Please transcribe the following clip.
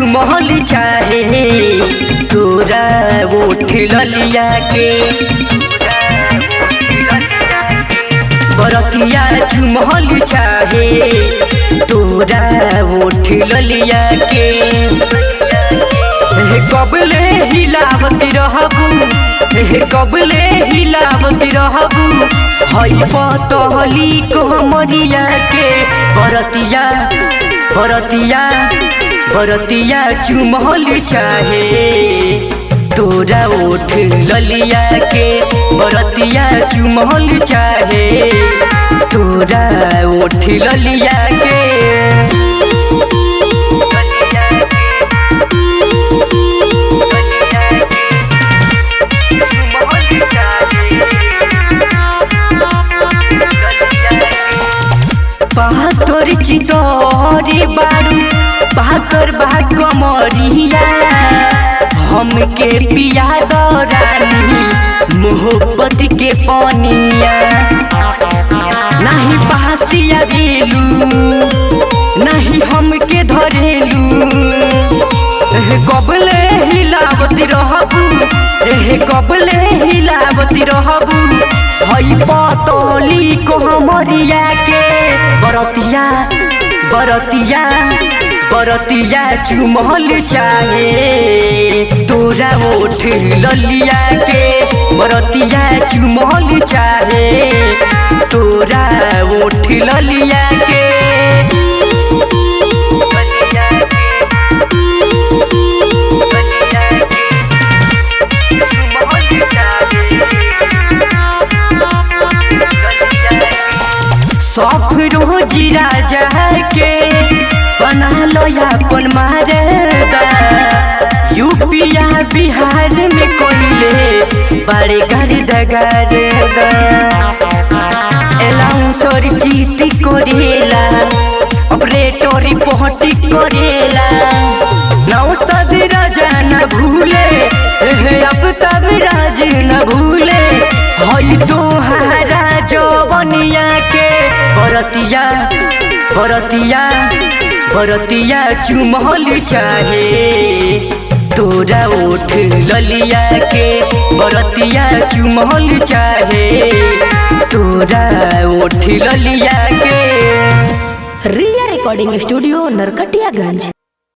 चुमहल चाहे तोरा ओठ ललिया के। बरतिया चुमहल चाहे तोरा ओठ ललिया के। कबले हिलावती रहबू, कबले हिलावती रहबू हई पतहली कोमरिया के। बरतिया बरतिया बरतिया चुमहल चाहे तोरा ओठ ललिया के। बरतिया चुमहल चाहे तोरा ओठ ललिया के। पाथर चितरी बारू पाथर बा कमरिया, हमके पिया रानी मोहब्बत के पनिया। नहीं पासिया बेलू नहीं हमके धरेलू, कबले हिलावती रहबू, कबले हिलावती रहबू हई पतली कोमरिया के। बरतिया बरतिया बरतिया चुमहल चाहे तोरा ओठ ललिया के। बरतिया चुमहल चाहे तोरा ओठ ललिया के। सब रोजी राजा के बना लो अपन मारदा, यूपिया बिहार में कोइले बड़े गर्द गर्द। एलाउंसर जीत करेला ऑपरेटर पहटी करेला, नौसद राजा न भूले अब तब राज न भूले हई तोहारा जवनिया के। बरतिया बरतिया बरतिया चुमहल चाहे तोरा ओठ ललिया के। बरतिया चुमहल चाहे तोरा ओठ ललिया के। रिया रिकॉर्डिंग स्टूडियो नरकटियागंज।